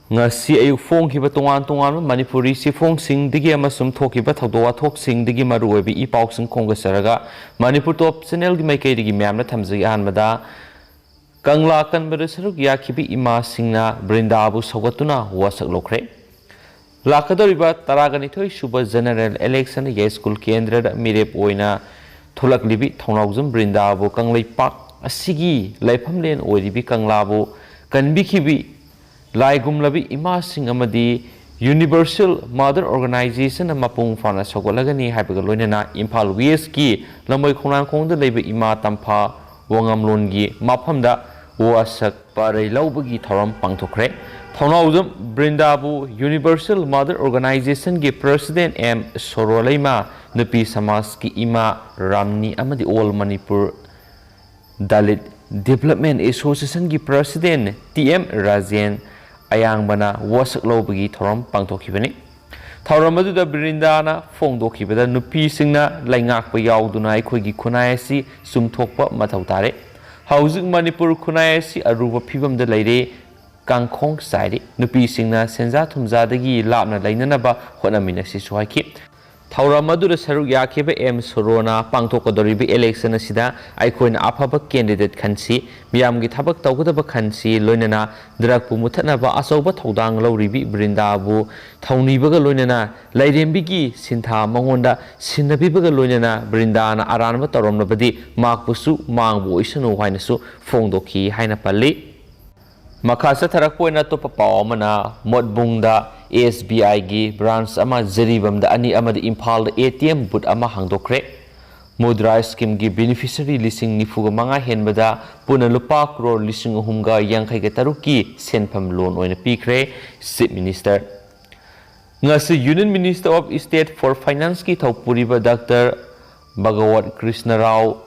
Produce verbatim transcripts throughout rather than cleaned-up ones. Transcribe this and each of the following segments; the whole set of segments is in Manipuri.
ꯉꯁꯤ ꯑꯌꯨꯛ ꯐꯣꯡꯈꯤꯕ ꯇꯣꯉꯥꯟ ꯇꯣꯉꯥꯟꯕ ꯃꯅꯤꯄꯨꯔꯤ ꯆꯦꯐꯣꯡꯁꯤꯡꯗꯒꯤ ꯑꯃꯁꯨꯡ ꯊꯣꯛꯈꯤꯕ ꯊꯧꯗꯣꯛ ꯋꯥꯊꯣꯛꯁꯤꯡꯗꯒꯤ ꯃꯔꯨꯑꯣꯏꯕ ꯏ ꯄꯥꯎꯁꯤꯡ ꯈꯣꯝꯒꯠꯆꯔꯒ, ꯃꯅꯤꯄꯨꯔ ꯇꯣꯞ ꯆꯦꯅꯦꯜꯒꯤ ꯃꯥꯏꯀꯩꯗꯒꯤ ꯃꯌꯥꯝꯅ ꯊꯝꯖꯒꯦ꯫ ꯑꯍꯥꯟꯕꯗ, ꯀꯪꯂꯥ ꯀꯟꯕꯗ ꯁꯔꯨꯛ ꯌꯥꯈꯤꯕ ꯏꯃꯥꯁꯤꯡꯅ ꯕ꯭ꯔꯤꯟꯗꯥꯕꯨ ꯁꯧꯒꯠꯇꯨꯅ ꯋꯥꯁꯛ ꯂꯧꯈ꯭ꯔꯦ꯫ ꯂꯥꯛꯀꯗꯧꯔꯤꯕ ꯇꯔꯥꯒ ꯅꯤꯊꯣꯏ ꯁꯨꯕ ꯖꯦꯅꯔꯦꯜ ꯏꯂꯦꯛꯁꯟꯗ ꯌꯥꯏꯁ꯭ꯀꯨꯜ ꯀꯦꯟꯗ꯭ꯔꯗ ꯃꯤꯔꯦꯞ ꯑꯣꯏꯅ ꯊꯣꯛꯂꯛꯂꯤꯕꯤ ꯊꯧꯅꯥꯎꯖꯝ ꯕ꯭ꯔꯤꯟꯗꯥꯕꯨ ꯀꯪꯂꯩꯄꯥꯛ ꯑꯁꯤꯒꯤ ꯂꯥꯏꯐꯝꯂꯦꯟ ꯑꯣꯏꯔꯤꯕꯤ ꯀꯪꯂꯥꯕꯨ ꯀꯟꯕꯤꯈꯤꯕꯤ ꯂꯥꯏꯒꯨꯝꯂꯕꯤ ꯏꯃꯥꯁꯤꯡ ꯑꯃꯗꯤ Universal Mother Organizationꯅ ꯃꯄꯨꯡ ꯐꯥꯅ ꯁꯧꯒꯠꯂꯒꯅꯤ ꯍꯥꯏꯕꯒ ꯂꯣꯏꯅꯅ ꯏꯝꯐꯥꯜ ꯋꯦꯁ꯭ꯠꯀꯤ ꯂꯝꯕꯣꯏ ꯈꯣꯡꯅꯥꯡꯈꯣꯡꯗ ꯂꯩꯕ ꯏꯃꯥ ꯇꯝꯐꯥ ꯋꯥꯉꯝꯂꯣꯟꯒꯤ ꯃꯐꯝꯗ ꯋꯥꯁꯛ ꯄꯥꯔꯩ ꯂꯧꯕꯒꯤ ꯊꯧꯔꯝ ꯄꯥꯡꯊꯣꯛꯈ꯭ꯔꯦ꯫ ꯊꯧꯅꯥꯎꯖꯝ ꯕ꯭ꯔꯤꯟꯗꯥꯕꯨ Universal Mother Organizationꯒꯤ President ꯑꯦꯝ ꯁꯣꯔꯣꯂꯩꯃ, ꯅꯨꯄꯤ ꯁꯃꯥꯖꯀꯤ ꯏꯃꯥ ꯔꯥꯝꯅꯤ ꯑꯃꯗꯤ All Manipur Dalit Development Associationꯒꯤ President ꯇꯤ ꯑꯦꯝ ꯔꯥꯖꯦꯟ ꯑꯌꯥꯡꯕꯅ ꯋꯥꯁꯛ ꯂꯧꯕꯒꯤ ꯊꯧꯔꯝ ꯄꯥꯡꯊꯣꯛꯈꯤꯕꯅꯤ꯫ ꯊꯧꯔꯝ ꯑꯗꯨꯗ ꯕ꯭ꯔꯤꯟꯗꯥꯅ ꯐꯣꯡꯗꯣꯛꯈꯤꯕꯗ, ꯅꯨꯄꯤꯁꯤꯡꯅ ꯂꯩꯉꯥꯛꯄ ꯌꯥꯎꯗꯨꯅ ꯑꯩꯈꯣꯏꯒꯤ ꯈꯨꯟꯅꯥꯏ ꯑꯁꯤ ꯆꯨꯝꯊꯣꯛꯄ ꯃꯊꯧ ꯇꯥꯔꯦ꯫ ꯍꯧꯖꯤꯛ ꯃꯅꯤꯄꯨꯔ ꯈꯨꯟꯅꯥꯏ ꯑꯁꯤ ꯑꯔꯨꯕ ꯐꯤꯕꯝꯗ ꯂꯩꯔꯦ, ꯀꯥꯡꯈꯣꯡ ꯆꯥꯏꯔꯤ꯫ ꯅꯨꯄꯤꯁꯤꯡꯅ ꯁꯦꯟꯖꯥ ꯊꯨꯝꯖꯥꯗꯒꯤ ꯂꯥꯞꯅ ꯂꯩꯅꯅꯕ ꯍꯣꯠꯅꯃꯤꯟꯅꯁꯤꯁꯨ ꯍꯥꯏꯈꯤ꯫ ꯊꯧꯔꯝ ꯑꯗꯨꯗ ꯁꯔꯨꯛ ꯌꯥꯈꯤꯕ ꯑꯦꯝ ꯁꯣꯔꯣꯅ ꯄꯥꯡꯊꯣꯛꯀꯗꯧꯔꯤꯕ ꯏꯂꯦꯛꯁꯟ ꯑꯁꯤꯗ ꯑꯩꯈꯣꯏꯅ ꯑꯐꯕ ꯀꯦꯟꯗꯤꯗꯦꯠ ꯈꯟꯁꯤ, ꯃꯤꯌꯥꯝꯒꯤ ꯊꯕꯛ ꯇꯧꯒꯗꯕ ꯈꯟꯁꯤ, ꯂꯣꯏꯅꯅ ꯗ꯭ꯔꯒꯄꯨ ꯃꯨꯊꯠꯅꯕ ꯑꯆꯧꯕ ꯊꯧꯗꯥꯡ ꯂꯧꯔꯤꯕꯤ ꯕ꯭ꯔꯤꯟꯗꯥꯕꯨ ꯊꯧꯅꯤꯕꯒ ꯂꯣꯏꯅꯅ ꯂꯥꯏꯔꯦꯝꯕꯤꯒꯤ ꯁꯤꯟꯊꯥ ꯃꯉꯣꯟꯗ ꯁꯤꯟꯅꯕꯤꯕꯒ ꯂꯣꯏꯅꯅ ꯕ꯭ꯔꯤꯟꯗꯥꯅ ꯑꯔꯥꯟꯕ ꯇꯧꯔꯝꯂꯕꯗꯤ ꯃꯍꯥꯛꯄꯨꯁꯨ ꯃꯥꯡꯕ ꯑꯣꯏꯁꯅꯨ ꯍꯥꯏꯅꯁꯨ ꯐꯣꯡꯗꯣꯛꯈꯤ ꯍꯥꯏꯅ ꯄꯜꯂꯤ꯫ ꯃꯈꯥ ꯆꯠꯊꯔꯛꯄ ꯑꯣꯏꯅ ꯑꯇꯣꯞꯄ ꯄꯥꯎ ꯑꯃꯅ, ꯃꯣꯠꯕꯨꯡꯗ ꯑꯦꯁ ꯕꯤ ꯑꯥꯏꯒꯤ ꯕ꯭ꯔꯥꯟꯆ ꯑꯃ, ꯖꯤꯔꯤꯕꯥꯝꯗ ꯑꯅꯤ ꯑꯃꯗꯤ ꯏꯝꯐꯥꯜꯗ ꯑꯦ ꯇꯤ ꯑꯦꯝ ꯕꯨꯠ ꯑꯃ ꯍꯥꯡꯗꯣꯛꯈ꯭ꯔꯦ꯫ ꯃꯨꯗ꯭ꯔꯥ ꯁ꯭ꯀꯤꯝꯒꯤ ꯕꯦꯅꯤꯐꯤꯁꯔꯤ ꯂꯤꯁꯤꯡ ꯅꯤꯐꯨꯒ ꯃꯉꯥ ꯍꯦꯟꯕꯗ ꯄꯨꯟꯅ ꯂꯨꯄꯥ ꯀ꯭ꯔꯣꯔ ꯂꯤꯁꯤꯡ ꯑꯍꯨꯝꯒ ꯌꯥꯡꯈꯩꯒ ꯇꯔꯨꯛꯀꯤ ꯁꯦꯟꯐꯝ ꯂꯣꯟ ꯑꯣꯏꯅ ꯄꯤꯈ꯭ꯔꯦ꯫ ꯆꯤꯐ ꯃꯤꯅꯤꯁꯇꯔ ꯉꯁꯤ Union Minister of State for Financeꯀꯤ ꯊꯧꯄꯨꯔꯤꯕ ꯗꯥꯛꯇꯔ ꯚꯒꯋꯠ ꯀ꯭ꯔꯤꯁꯅ ꯔꯥꯎ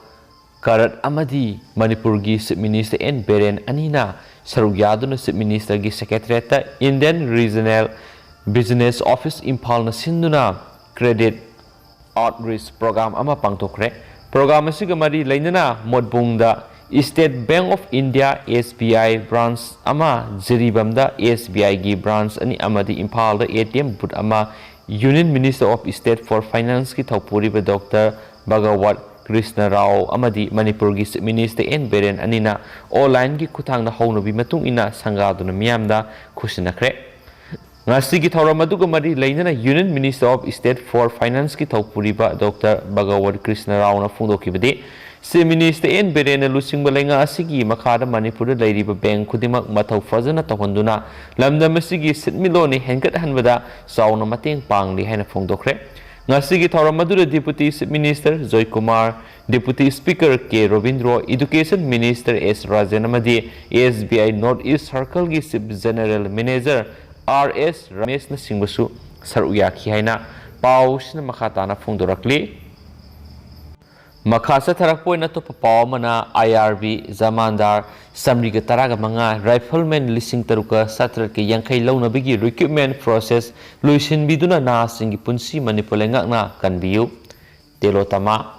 ꯀꯔꯠ ꯑꯃꯗꯤ ꯃꯅꯤꯄꯨꯔꯒꯤ ꯆꯤꯐ ꯃꯤꯅꯤꯁꯇꯔ ꯑꯦꯟ ꯕꯤꯔꯦꯟ ꯑꯅꯤꯅ ꯁꯔꯨꯛ ꯌꯥꯗꯨꯅ ꯆꯤꯐ ꯃꯤꯅꯤꯁꯇꯔꯒꯤ ꯁꯦꯀ꯭ꯔꯦꯇꯔꯤꯌꯦꯠꯇ Indian Regional Business Office ꯏꯝꯐꯥꯜꯅ ꯁꯤꯟꯗꯨꯅ Credit Outreach Program ꯑꯃ ꯄꯥꯡꯊꯣꯛꯈ꯭ꯔꯦ꯫ ꯄ꯭ꯔꯣꯒ꯭ꯔꯥꯝ ꯑꯁꯤꯒ ꯃꯔꯤ ꯂꯩꯅꯅ ꯃꯣꯠꯕꯨꯡꯗ State Bank of India, S B I branch ꯑꯃ, ꯖꯤꯔꯤꯕꯥꯝꯗ S B I ꯒꯤ branch ꯑꯅꯤ ꯑꯃꯗꯤ ꯏꯝꯐꯥꯜꯗ A T M booth ꯑꯃ Union Minister of State for Finance ꯀꯤ ꯊꯧꯄꯨꯔꯤꯕ Doctor ꯚꯒꯋꯠ ꯀ꯭ꯔꯤꯁꯅ ꯔꯥꯎ ꯑꯃꯗꯤ ꯃꯅꯤꯄꯨꯔꯒꯤ Chief Minister N ꯕꯤꯔꯦꯟ ꯑꯅꯤꯅ online ꯒꯤ ꯈꯨꯠꯊꯥꯡꯗ ꯍꯧꯅꯕꯤ ꯃꯇꯨꯡ ꯏꯟꯅ ꯁꯪꯒꯥꯗꯨꯅ ꯃꯤꯌꯥꯝꯗ ꯈꯨꯠꯁꯤꯟꯅꯈ꯭ꯔꯦ꯫ ꯉꯁꯤꯒꯤ ꯊꯧꯔꯝ ꯑꯗꯨꯒ ꯃꯔꯤ ꯂꯩꯅꯅ Union Minister of State for Finance ꯀꯤ ꯊꯧꯄꯨꯔꯤꯕ Doctor ꯚꯒꯋꯠ ꯀ꯭ꯔꯤꯁꯅ ꯔꯥꯎꯅ ꯐꯣꯡꯗꯣꯛꯈꯤꯕꯗꯤ, Chief Minister N ꯕꯤꯔꯦꯟꯅ ꯂꯨꯆꯤꯡꯕ ꯂꯩꯉꯥꯛ ꯑꯁꯤꯒꯤ ꯃꯈꯥꯗ ꯃꯅꯤꯄꯨꯔꯗ ꯂꯩꯔꯤꯕ bank ꯈꯨꯗꯤꯡꯃꯛ ꯃꯊꯧ ꯐꯖꯅ ꯇꯧꯍꯟꯗꯨꯅ ꯂꯝꯗꯝ ꯑꯁꯤꯒꯤ ꯁꯦꯟꯃꯤꯠꯂꯣꯟ ꯍꯦꯟꯒꯠꯍꯟꯕꯗ ꯆꯥꯎꯅ ꯃꯇꯦꯡ ꯄꯥꯡꯂꯤ ꯍꯥꯏꯅ ꯐꯣꯡꯗꯣꯛꯈ꯭ꯔꯦ꯫ ꯉꯁꯤꯒꯤ ꯊꯧꯔꯝ ꯑꯗꯨꯗ Deputy Chief Minister Joykumar, Deputy Speaker ꯀꯦ ꯔꯣꯕꯤꯟꯗ꯭ꯔꯣ, Education Minister ꯑꯦꯁ ꯔꯥꯖꯦꯟ ꯑꯃꯗꯤ S B I North East Circle ꯒꯤ Chief General Manager R S ꯔꯃꯦꯁꯅꯆꯤꯡꯕꯁꯨ ꯁꯔꯨꯛ ꯌꯥꯈꯤ ꯍꯥꯏꯅ ꯄꯥꯎꯁꯤꯅ ꯃꯈꯥ ꯇꯥꯅ ꯐꯣꯡꯗꯣꯔꯛꯂꯤ꯫ ꯃꯈꯥ ꯆꯠꯊꯔꯛꯄ ꯑꯣꯏꯅ ꯑꯇꯣꯞꯄ ꯄꯥꯎ ꯑꯃꯅ, I R B ꯖꯃꯥꯟꯗꯥꯔ ꯆꯥꯃꯔꯤꯒ ꯇꯔꯥꯒ ꯃꯉꯥ, rifleman ꯂꯤꯁꯤꯡ ꯇꯔꯨꯛꯀ ꯆꯥꯇ꯭ꯔꯦꯠꯀ ꯌꯥꯡꯈꯩ ꯂꯧꯅꯕꯒꯤ recruitment process ꯂꯣꯏꯁꯤꯟꯕꯤꯗꯨꯅ ꯅꯍꯥꯁꯤꯡꯒꯤ ꯄꯨꯟꯁꯤ ꯃꯅꯤꯄꯨꯔ ꯂꯩꯉꯥꯛꯅ ꯀꯟꯕꯤꯌꯨ꯫ ꯇꯦꯂꯣꯇꯃꯥ꯫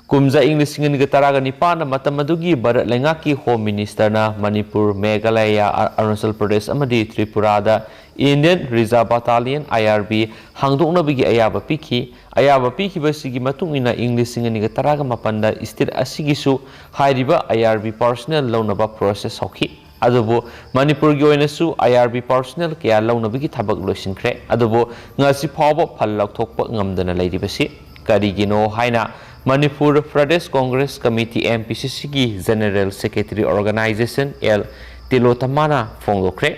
ꯀꯨꯝꯖꯥ ꯏꯪ ꯂꯤꯁꯤꯡ ꯑꯅꯤꯒ ꯇꯔꯥꯒ ꯅꯤꯄꯥꯟꯗ ꯃꯇꯝ ꯑꯗꯨꯒꯤ ꯚꯥꯔꯠ ꯂꯩꯉꯥꯛꯀꯤ Home Minister ꯅ ꯃꯅꯤꯄꯨꯔ, ꯃꯦꯘꯥꯂꯌꯥ, ꯑ-, ꯑꯔꯨꯅꯥꯆꯜ ꯄ꯭ꯔꯗꯦꯁ ꯑꯃꯗꯤ ꯇ꯭ꯔꯤꯄꯨꯔꯥꯗ Indian Reserve Battalion, I R B, ꯍꯥꯡꯗꯣꯛꯅꯕꯒꯤ ꯑꯌꯥꯕ ꯄꯤꯈꯤ꯫ ꯑꯌꯥꯕ ꯄꯤꯈꯤꯕꯁꯤꯒꯤ ꯃꯇꯨꯡ ꯏꯟꯅ ꯏꯪ ꯂꯤꯁꯤꯡ ꯑꯅꯤꯒ ꯇꯔꯥꯒ ꯃꯥꯄꯟꯗ state ꯑꯁꯤꯒꯤꯁꯨ ꯍꯥꯏꯔꯤꯕ I R B personnel ꯂꯧꯅꯕ process ꯍꯧꯈꯤ꯫ ꯑꯗꯨꯕꯨ ꯃꯅꯤꯄꯨꯔꯒꯤ ꯑꯣꯏꯅꯁꯨ I R B personnel ꯀꯌꯥ ꯂꯧꯅꯕꯒꯤ ꯊꯕꯛ ꯂꯣꯏꯁꯤꯟꯈ꯭ꯔꯦ꯫ ꯑꯗꯨꯕꯨ ꯉꯁꯤ ꯐꯥꯎꯕ ꯐꯜ ꯂꯧꯊꯣꯛꯄ ꯉꯝꯗꯅ ꯂꯩꯔꯤꯕꯁꯤ ꯀꯔꯤꯒꯤꯅꯣ ꯍꯥꯏꯅ Manipur Pradesh Congress committee, M P C C ꯒꯤ General Secretary Organization, ꯑꯦꯜ ꯇꯤꯂꯣꯇꯃꯥꯅ ꯐꯣꯡꯗꯣꯛꯈ꯭ꯔꯦ꯫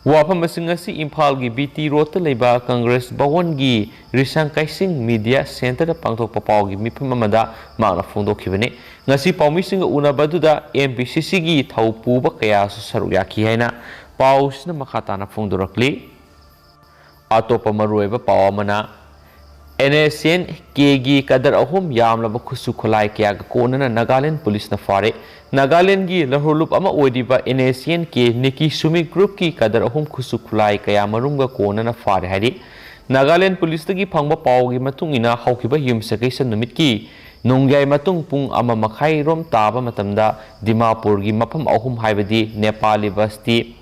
ꯋꯥꯐꯝ ꯑꯁꯤꯡ ꯑꯁꯤ ꯏꯝꯐꯥꯜꯒꯤ B T Road ꯇ ꯂꯩꯕ ꯀꯪꯒ꯭ꯔꯦꯁ ꯚꯋꯟꯒꯤ ꯔꯤꯁꯥꯡ ꯀꯥꯏꯁꯤꯡ Media Centre ꯗ ꯄꯥꯡꯊꯣꯛꯄ ꯄꯥꯎꯒꯤ ꯃꯤꯐꯝ ꯑꯃꯗ ꯃꯍꯥꯛꯅ ꯐꯣꯡꯗꯣꯛꯈꯤꯕꯅꯤ꯫ ꯉꯁꯤ ꯄꯥꯎꯃꯤꯁꯤꯡꯒ ꯎꯅꯕ ꯑꯗꯨꯗ M P C C ꯒꯤ ꯊꯧ ꯄꯨꯕ ꯀꯌꯥꯁꯨ ꯁꯔꯨꯛ ꯌꯥꯈꯤ ꯍꯥꯏꯅ ꯄꯥꯎꯁꯤꯅ ꯃꯈꯥ ꯇꯥꯅ ꯐꯣꯡꯗꯣꯔꯛꯂꯤ꯫ ꯑꯇꯣꯞꯄ ꯃꯔꯨꯑꯣꯏꯕ ꯄꯥꯎ ꯑꯃꯅ, N S C N K ꯒꯤ ꯀꯗꯔ ꯑꯍꯨꯝ ꯌꯥꯝꯂꯕ ꯈꯨꯠꯁꯨ ꯈꯨꯠꯂꯥꯏ ꯀꯌꯥꯒ ꯀꯣꯟꯅꯅ ꯅꯥꯒꯥꯂꯦꯟ ꯄꯨꯂꯤꯁꯅ ꯐꯥꯔꯦ꯫ ꯅꯥꯒꯥꯂꯦꯟꯒꯤ ꯂꯍꯨꯔꯂꯨꯞ ꯑꯃ ꯑꯣꯏꯔꯤꯕ N S C N K ꯅꯤꯀꯤ Sumi group ꯀꯤ ꯀꯗꯔ ꯑꯍꯨꯝ ꯈꯨꯠꯁꯨ ꯈꯨꯠꯂꯥꯏ ꯀꯌꯥ ꯃꯔꯨꯝꯒ ꯀꯣꯟꯅꯅ ꯐꯥꯔꯦ ꯍꯥꯏꯔꯤ꯫ ꯅꯥꯒꯥꯂꯦꯟ ꯄꯨꯂꯤꯁꯇꯒꯤ ꯐꯪꯕ ꯄꯥꯎꯒꯤ ꯃꯇꯨꯡ ꯏꯟꯅ, ꯍꯧꯈꯤꯕ ꯌꯨꯝꯁꯀꯩꯁ ꯅꯨꯃꯤꯠꯀꯤ ꯅꯣꯡꯌꯥꯏ ꯃꯇꯨꯡ ꯄꯨꯡ ꯑꯃ ꯃꯈꯥꯏꯔꯣꯝ ꯇꯥꯕ ꯃꯇꯝꯗ ꯗꯤꯃꯥꯄꯨꯔꯒꯤ ꯃꯐꯝ ꯑꯍꯨꯝ, ꯍꯥꯏꯕꯗꯤ ꯅꯦꯄꯥꯂꯤ ꯕꯁꯇꯤ,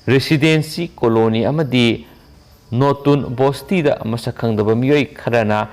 ꯔꯦꯁꯤꯗꯦꯟꯁꯤ ꯀꯣꯂꯣꯅꯤ ꯑꯃꯗꯤ ꯅꯣꯇꯨꯟ ꯕꯣꯁꯇꯤꯗ ꯃꯁꯛ ꯈꯪꯗꯕ ꯃꯤꯑꯣꯏ ꯈꯔꯅ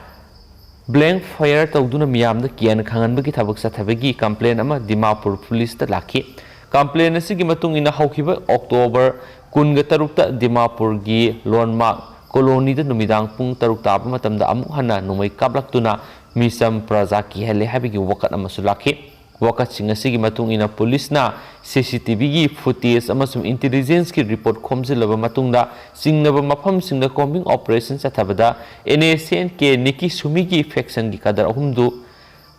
ꯕ꯭ꯂꯦꯡ ꯐꯥꯌꯔ ꯇꯧꯗꯨꯅ ꯃꯤꯌꯥꯝꯗ ꯀꯤꯍꯟ ꯈꯪꯍꯟꯕꯒꯤ ꯊꯕꯛ ꯆꯠꯊꯕꯒꯤ ꯀꯝꯄ꯭ꯂꯦꯟ ꯑꯃ ꯗꯤꯃꯥꯄꯨꯔ ꯄꯨꯂꯤꯁꯇ ꯂꯥꯛꯈꯤ꯫ ꯀꯝꯄ꯭ꯂꯦꯟ ꯑꯁꯤꯒꯤ ꯃꯇꯨꯡ ꯏꯟꯅ ꯍꯧꯈꯤꯕ ꯑꯣꯛꯇꯣꯕꯔ ꯀꯨꯟꯒ ꯇꯔꯨꯛꯇ ꯗꯤꯃꯥꯄꯨꯔꯒꯤ ꯂꯣꯟꯃꯥꯛ ꯀꯣꯂꯣꯅꯤꯗ ꯅꯨꯃꯤꯗꯥꯡ ꯄꯨꯡ ꯇꯔꯨꯛ ꯇꯥꯕ ꯃꯇꯝꯗ ꯑꯃꯨꯛ ꯍꯟꯅ ꯅꯣꯡꯃꯩ ꯀꯥꯞꯂꯛꯇꯨꯅ ꯃꯤꯆꯝ ꯄ꯭ꯔꯖꯥ ꯀꯤꯍꯜꯂꯦ ꯍꯥꯏꯕꯒꯤ ꯋꯥꯀꯠ ꯑꯃꯁꯨ ꯂꯥꯛꯈꯤ꯫ ꯋꯥꯀꯠꯁꯤꯡ ꯑꯁꯤꯒꯤ ꯃꯇꯨꯡ ꯏꯟꯅ ꯄꯨꯂꯤꯁꯅ ꯁꯤ ꯁꯤ ꯇꯤ ꯚꯤꯒꯤ ꯐꯨꯇꯦꯖ ꯑꯃꯁꯨꯡ ꯏꯟꯇꯦꯂꯤꯖꯦꯟꯁꯀꯤ ꯔꯤꯄꯣꯔꯠ ꯈꯣꯝꯖꯤꯜꯂꯕ ꯃꯇꯨꯡꯗ ꯆꯤꯡꯅꯕ ꯃꯐꯝꯁꯤꯡꯗ ꯀꯣꯝꯕꯤꯡ ꯑꯣꯄꯔꯦꯁꯟ ꯆꯠꯊꯕꯗ ꯑꯦꯟ ꯑꯦꯁ ꯑꯦꯟ ꯀꯦ ꯅꯤꯀꯤ ꯁꯨꯃꯤꯒꯤ ꯐꯦꯛꯁꯟꯒꯤ ꯀꯗꯔ ꯑꯍꯨꯝꯗꯨ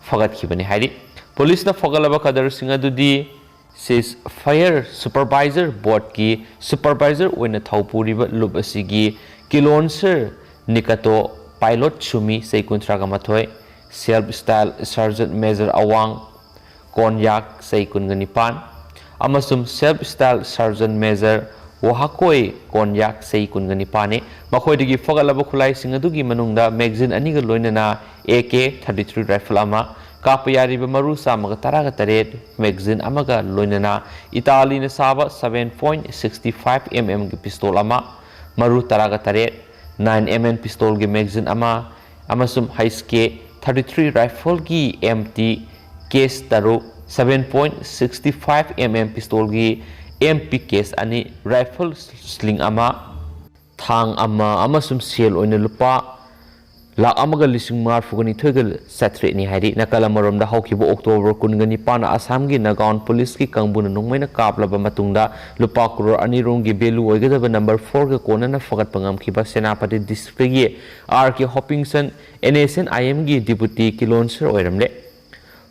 ꯐꯒꯠꯈꯤꯕꯅꯤ ꯍꯥꯏꯔꯤ꯫ ꯄꯨꯂꯤꯁꯅ ꯐꯒꯠꯂꯕ ꯀꯗꯔꯁꯤꯡ ꯑꯗꯨꯗꯤ ꯁꯤꯁ ꯐꯥꯌꯔ ꯁꯨꯄꯔꯚꯥꯏꯖꯔ ꯕꯣꯠꯀꯤ ꯁꯨꯄꯔꯚꯥꯏꯖꯔ ꯑꯣꯏꯅ ꯊꯧ ꯄꯨꯔꯤꯕ ꯂꯨꯞ ꯑꯁꯤꯒꯤ ꯀꯤꯂꯣꯟꯁꯔ ꯅꯤꯀꯥꯇꯣ, ꯄꯥꯏꯂꯣꯠ ꯁꯨꯃꯤ, ꯆꯍꯤ ꯀꯨꯟꯊ꯭ꯔꯥꯒ ꯃꯥꯊꯣꯏ, ꯁꯦꯜꯐ ꯁ꯭ꯇꯥꯏꯜ ꯁꯥꯔꯖꯟ ꯃꯦꯖꯔ ꯑꯋꯥꯡ ꯀꯣꯟꯌꯥꯛ, ꯆꯍꯤ ꯀꯨꯟꯒ ꯅꯤꯄꯥꯟ, ꯑꯃꯁꯨꯡ ꯁꯦꯜꯐ ꯁ꯭ꯇꯥꯏꯜ ꯁꯥꯔꯖꯟ ꯃꯦꯖꯔ ꯋꯥꯍꯀꯣꯏ ꯀꯣꯟꯌꯥꯛ, ꯆꯍꯤ ꯀꯨꯟꯒ ꯅꯤꯄꯥꯟꯅꯤ꯫ ꯃꯈꯣꯏꯗꯒꯤ ꯐꯒꯠꯂꯕ ꯈꯨꯠꯂꯥꯏꯁꯤꯡ ꯑꯗꯨꯒꯤ ꯃꯅꯨꯡꯗ ꯃꯦꯒꯖꯤꯟ ꯑꯅꯤꯒ ꯂꯣꯏꯅꯅ A K thirty three rifle ꯑꯃ, ꯀꯥꯞꯄ ꯌꯥꯔꯤꯕ ꯃꯔꯨ ꯆꯥꯝꯃꯒ ꯇꯔꯥꯒ ꯇꯔꯦꯠ, ꯃꯦꯒꯖꯤꯟ ꯑꯃꯒ ꯂꯣꯏꯅꯅ ꯏꯇꯥꯂꯤꯅ ꯁꯥꯕ seven point sixty five M M ꯒꯤ ꯄꯤꯁꯇꯣꯜ ꯑꯃ, ꯃꯔꯨ ꯇꯔꯥꯒ ꯇꯔꯦꯠ, nine M M ꯄꯤꯁꯇꯣꯜꯒꯤ ꯃꯦꯒꯖꯤꯟ ꯑꯃ, ꯑꯃꯁꯨꯡ ꯍꯩꯆ ꯀꯦ ꯊꯥꯔꯇꯤ ꯊ꯭ꯔꯤ ꯔꯥꯏꯐꯜꯒꯤ ꯑꯦꯝ ꯇꯤ ꯀꯦꯁ ꯇꯔꯨꯛ, seven point sixty five M M ꯄꯤꯁꯇꯣꯜꯒꯤ ꯑꯦꯝ ꯄꯤ ꯀꯦꯁ ꯑꯅꯤ, ꯔꯥꯏꯐꯜ ꯁ꯭ꯂꯤꯡ ꯑꯃ, ꯊꯥꯡ ꯑꯃ ꯑꯃꯁꯨꯡ ꯁꯦꯜ ꯑꯣꯏꯅ ꯂꯨꯄꯥ ꯂꯥꯈ ꯑꯃꯒ ꯂꯤꯁꯤꯡ ꯃꯔꯤꯐꯨꯒ ꯅꯤꯊꯣꯏꯒ ꯆꯥꯇ꯭ꯔꯦꯠꯅꯤ ꯍꯥꯏꯔꯤ꯫ ꯅꯥꯀꯜ ꯑꯃꯔꯣꯝꯗ, ꯍꯧꯈꯤꯕ ꯑꯣꯛꯇꯣꯕꯔ ꯀꯨꯟꯒ ꯅꯤꯄꯥꯟꯗ ꯑꯁꯥꯝꯒꯤ ꯅꯥꯒꯥꯎꯟ ꯄꯨꯂꯤꯁꯀꯤ ꯀꯥꯡꯕꯨꯅ ꯅꯣꯡꯃꯩꯅ ꯀꯥꯞꯂꯕ ꯃꯇꯨꯡꯗ ꯂꯨꯄꯥ ꯀ꯭ꯔꯣꯔ ꯑꯅꯤ ꯔꯣꯝꯒꯤ ꯚꯦꯂꯨ ꯑꯣꯏꯒꯗꯕ ꯅꯝꯕꯔ ꯐꯣꯔꯒ ꯀꯣꯟꯅꯅ ꯐꯒꯠꯄ ꯉꯝꯈꯤꯕ ꯁꯦꯅꯥꯄꯇꯤ ꯗꯤꯁꯇ꯭ꯔꯤꯛꯀꯤ R K Hopingson, N S N I ꯑꯦꯝꯒꯤ ꯗꯤꯄꯨꯇꯤ ꯀꯤꯂꯣꯟꯁꯔ ꯑꯣꯏꯔꯝꯂꯦ꯫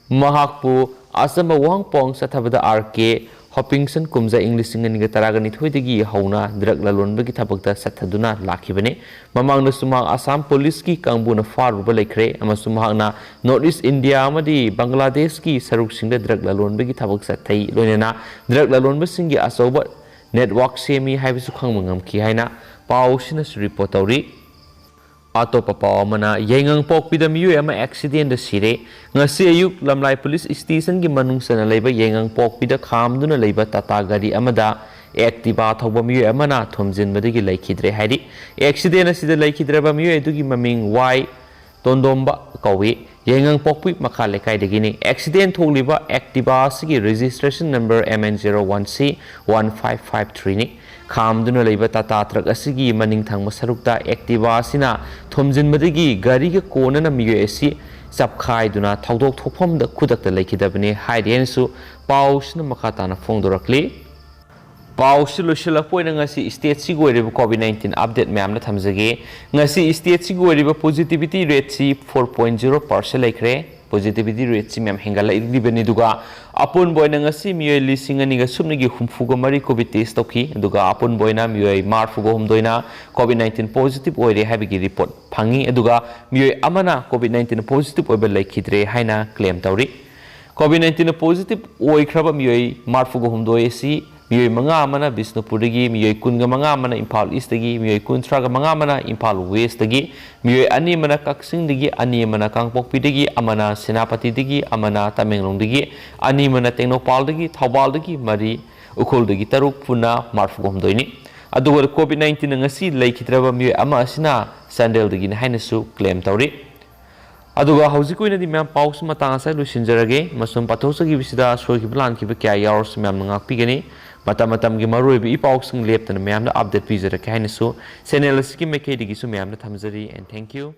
ꯃꯍꯥꯛꯄꯨ ꯑꯆꯝꯕ ꯋꯥꯍꯪ ꯄꯥꯎꯍꯪ ꯆꯠꯊꯕꯗ ꯑꯥꯔ ꯀꯦ ꯍꯣꯄꯤꯡꯁꯟ ꯀꯨꯝꯖꯥ ꯏꯪ ꯂꯤꯁꯤꯡ ꯑꯅꯤꯒ ꯇꯔꯥꯒ ꯅꯤꯊꯣꯏꯗꯒꯤ ꯍꯧꯅ ꯗ꯭ꯔꯒ ꯂꯂꯣꯟꯕꯒꯤ ꯊꯕꯛꯇ ꯆꯠꯊꯗꯨꯅ ꯂꯥꯛꯈꯤꯕꯅꯤ꯫ ꯃꯃꯥꯡꯗꯁꯨ ꯃꯍꯥꯛ ꯑꯁꯥꯝ ꯄꯨꯂꯤꯁꯀꯤ ꯀꯥꯡꯕꯨꯅ ꯐꯥꯔꯨꯕ ꯂꯩꯈ꯭ꯔꯦ ꯑꯃꯁꯨꯡ ꯃꯍꯥꯛꯅ ꯅꯣꯔꯠ ꯏꯁ ꯏꯟꯗꯤꯌꯥ ꯑꯃꯗꯤ ꯕꯪꯒ꯭ꯂꯥꯗꯦꯁꯀꯤ ꯁꯔꯨꯛꯁꯤꯡꯗ ꯗ꯭ꯔꯒ ꯂꯂꯣꯟꯕꯒꯤ ꯊꯕꯛ ꯆꯠꯊꯩ, ꯂꯣꯏꯅꯅ ꯗ꯭ꯔꯒ ꯂꯂꯣꯟꯕꯁꯤꯡꯒꯤ ꯑꯆꯧꯕ ꯅꯦꯠꯋꯥꯔꯛ ꯁꯦꯝꯃꯤ ꯍꯥꯏꯕꯁꯨ ꯈꯪꯕ ꯉꯝꯈꯤ ꯍꯥꯏꯅ ꯄꯥꯎ ꯑꯁꯤꯅꯁꯨ ꯔꯤꯄꯣꯔꯠ ꯇꯧꯔꯤ꯫ ꯑꯇꯣꯞꯄ ꯄꯥꯎ ꯑꯃꯅ, ꯌꯥꯏꯉꯪꯄꯣꯛꯄꯤꯗ ꯃꯤꯑꯣꯏ ꯑꯃ ꯑꯦꯛꯁꯤꯗꯦꯟꯗ ꯁꯤꯔꯦ꯫ ꯉꯁꯤ ꯑꯌꯨꯛ ꯂꯝꯂꯥꯏ ꯄꯨꯂꯤꯁ ꯁ꯭ꯇꯦꯁꯟꯒꯤ ꯃꯅꯨꯡ ꯆꯟꯅ ꯂꯩꯕ ꯌꯥꯏꯉꯪꯄꯣꯛꯄꯤꯗ ꯈꯥꯝꯗꯨꯅ ꯂꯩꯕ ꯇꯥꯇꯥ ꯒꯥꯔꯤ ꯑꯃꯗ ꯑꯦꯛꯇꯤꯚꯥ ꯊꯧꯕ ꯃꯤꯑꯣꯏ ꯑꯃꯅ ꯊꯣꯝꯖꯤꯟꯕꯗꯒꯤ ꯂꯩꯈꯤꯗ꯭ꯔꯦ ꯍꯥꯏꯔꯤ꯫ ꯑꯦꯛꯁꯤꯗꯦꯟ ꯑꯁꯤꯗ ꯂꯩꯈꯤꯗ꯭ꯔꯕ ꯃꯤꯑꯣꯏ ꯑꯗꯨꯒꯤ ꯃꯃꯤꯡ ꯋꯥꯏ ꯇꯣꯟꯗꯣꯝꯕ ꯀꯧꯏ꯫ ꯌꯥꯏꯉꯪꯄꯣꯛꯄꯤ ꯃꯈꯥ ꯂꯩꯀꯥꯏꯗꯒꯤꯅꯤ꯫ ꯑꯦꯛꯁꯤꯗꯦꯟ ꯊꯣꯛꯂꯤꯕ ꯑꯦꯛꯇꯤꯚꯥ ꯑꯁꯤꯒꯤ registration number M N zero one C one five five three ꯅꯤ꯫ ꯈꯥꯝꯗꯨꯅ ꯂꯩꯕ ꯇꯥꯇꯥ ꯇ꯭ꯔꯛ ꯑꯁꯤꯒꯤ ꯃꯅꯤꯡ ꯊꯪꯕ ꯁꯔꯨꯛꯇ ꯑꯦꯛꯇꯤꯚꯥ ꯑꯁꯤꯅ ꯊꯣꯝꯖꯤꯟꯕꯗꯒꯤ ꯒꯥꯔꯤꯒ ꯀꯣꯟꯅꯅ ꯃꯤꯑꯣꯏ ꯑꯁꯤ ꯆꯞꯈꯥꯏꯗꯨꯅ ꯊꯧꯗꯣꯛ ꯊꯣꯛꯐꯝꯗ ꯈꯨꯗꯛꯇ ꯂꯩꯈꯤꯗꯕꯅꯤ ꯍꯥꯏꯔꯤ ꯍꯥꯏꯅꯁꯨ ꯄꯥꯎꯁꯤꯅ ꯃꯈꯥ ꯇꯥꯅ ꯐꯣꯡꯗꯣꯔꯛꯂꯤ꯫ ꯄꯥꯎꯁꯤ ꯂꯣꯏꯁꯤꯜꯂꯛꯄ ꯑꯣꯏꯅ ꯉꯁꯤ ꯁ꯭ꯇꯦꯠꯁꯤꯒꯤ ꯑꯣꯏꯔꯤꯕ COVID nineteen ꯑꯞꯗꯦꯠ ꯃꯌꯥꯝꯅ ꯊꯝꯖꯒꯦ꯫ ꯉꯁꯤ ꯁ꯭ꯇꯦꯠꯁꯤꯒꯤ ꯑꯣꯏꯔꯤꯕ ꯄꯣꯖꯤꯇꯤꯚꯤꯇꯤ ꯔꯦꯠꯁꯤ four point zero percent ꯂꯩꯈ꯭ꯔꯦ꯫ ꯄꯣꯖꯤꯇꯤꯚꯤꯇꯤ ꯔꯦꯠꯁꯤ ꯃꯌꯥꯝ ꯍꯦꯟꯒꯠꯂꯛꯂꯤꯕꯅꯤ꯫ ꯑꯗꯨꯒ ꯑꯄꯨꯟꯕ ꯑꯣꯏꯅ ꯉꯁꯤ ꯃꯤꯑꯣꯏ ꯂꯤꯁꯤꯡ ꯑꯅꯤꯒ ꯁꯨꯞꯅꯒꯤ ꯍꯨꯝꯐꯨꯒ ꯃꯔꯤ ꯀꯣꯚꯤꯗ ꯇꯦꯁ ꯇꯧꯈꯤ꯫ ꯑꯗꯨꯒ ꯑꯄꯨꯟꯕ ꯑꯣꯏꯅ ꯃꯤꯑꯣꯏ ꯃꯔꯤꯐꯨꯒ ꯍꯨꯝꯗꯣꯏꯅ ꯀꯣꯚꯤꯗ ꯅꯥꯏꯟꯇꯤꯟ ꯄꯣꯖꯤꯇꯤꯚ ꯑꯣꯏꯔꯦ ꯍꯥꯏꯕꯒꯤ ꯔꯤꯄꯣꯔꯠ ꯐꯪꯉꯤ꯫ ꯑꯗꯨꯒ ꯃꯤꯑꯣꯏ ꯑꯃꯅ ꯀꯣꯚꯤꯗ ꯅꯥꯏꯟꯇꯤꯟ ꯄꯣꯖꯤꯇꯤꯚ ꯑꯣꯏꯕ ꯂꯩꯈꯤꯗ꯭ꯔꯦ ꯍꯥꯏꯅ ꯀ꯭ꯂꯦꯝ ꯇꯧꯔꯤ꯫ ꯀꯣꯚꯤꯗ ꯅꯥꯏꯟꯇꯤꯟ ꯄꯣꯖꯤꯇꯤꯚ ꯑꯣꯏꯈ꯭ꯔꯕ ꯃꯤꯑꯣꯏ ꯃꯔꯤꯐꯨꯒ ꯍꯨꯝꯗꯣꯏ ꯑꯁꯤ ꯃꯤꯑꯣꯏ ꯃꯉꯥ ꯑꯃꯅ ꯕꯤꯁꯅꯨꯄꯨꯔꯗꯒꯤ, ꯃꯤꯑꯣꯏ ꯀꯨꯟꯒ ꯃꯉꯥ ꯑꯃꯅ ꯏꯝꯐꯥꯜ ꯏꯁꯇꯒꯤ, ꯃꯤꯑꯣꯏ ꯀꯨꯟꯊ꯭ꯔꯥꯒ ꯃꯉꯥ ꯑꯃꯅ ꯏꯝꯐꯥꯜ ꯋꯦꯁꯇꯒꯤ, ꯃꯤꯑꯣꯏ ꯑꯅꯤ ꯑꯃꯅ ꯀꯛꯆꯤꯡꯗꯒꯤ, ꯑꯅꯤ ꯑꯃꯅ ꯀꯥꯡꯄꯣꯛꯄꯤꯗꯒꯤ, ꯑꯃꯅ ꯁꯦꯅꯥꯄꯇꯤꯗꯒꯤ, ꯑꯃꯅ ꯇꯃꯦꯡꯂꯣꯡꯗꯒꯤ, ꯑꯅꯤ ꯑꯃꯅ ꯇꯦꯡꯅꯧꯄꯜꯗꯒꯤ, ꯊꯧꯕꯥꯜꯗꯒꯤ ꯃꯔꯤ, ꯎꯈ꯭ꯔꯨꯜꯗꯒꯤ ꯇꯔꯨꯛ, ꯄꯨꯟꯅ ꯃꯔꯤꯐꯨꯒ ꯍꯨꯝꯗꯣꯏꯅꯤ꯫ ꯑꯗꯨꯒ ꯀꯣꯚꯤꯗ ꯅꯥꯏꯟꯇꯤꯟꯅ ꯉꯁꯤ ꯂꯩꯈꯤꯗ꯭ꯔꯕ ꯃꯤꯑꯣꯏ ꯑꯃ ꯑꯁꯤꯅ ꯆꯥꯟꯗꯦꯜꯗꯒꯤꯅꯤ ꯍꯥꯏꯅꯁꯨ ꯀ꯭ꯂꯦꯝ ꯇꯧꯔꯤ꯫ ꯑꯗꯨꯒ ꯍꯧꯖꯤꯛꯀꯤ ꯑꯣꯏꯅꯗꯤ ꯃꯌꯥꯝ ꯄꯥꯎꯁꯤ ꯃꯇꯥꯡ ꯑꯁꯤꯗ ꯂꯣꯏꯁꯤꯟꯖꯔꯒꯦ꯫ ꯃꯁꯨꯝ ꯄꯥꯊꯣꯛꯆꯈꯤꯕꯁꯤꯗ ꯁꯣꯏꯈꯤꯕ ꯂꯥꯟꯈꯤꯕ ꯀꯌꯥ ꯌꯥꯎꯔꯁꯨ ꯃꯌꯥꯝꯅ ꯉꯥꯛꯄꯤꯒꯅꯤ꯫ ꯃꯇꯝ ꯃꯇꯝꯒꯤ ꯃꯔꯨꯑꯣꯏꯕ ꯏ ꯄꯥꯎꯁꯤꯡ ꯂꯦꯞꯇꯅ ꯃꯌꯥꯝꯗ ꯑꯞꯗꯦꯠ ꯄꯤꯖꯔꯛꯀꯦ ꯍꯥꯏꯅꯁꯨ ꯆꯦꯅꯦꯜ ꯑꯁꯤꯒꯤ ꯃꯥꯏꯀꯩꯗꯒꯤꯁꯨ ꯃꯌꯥꯝꯗ ꯊꯝꯖꯔꯤ꯫ And thank you꯫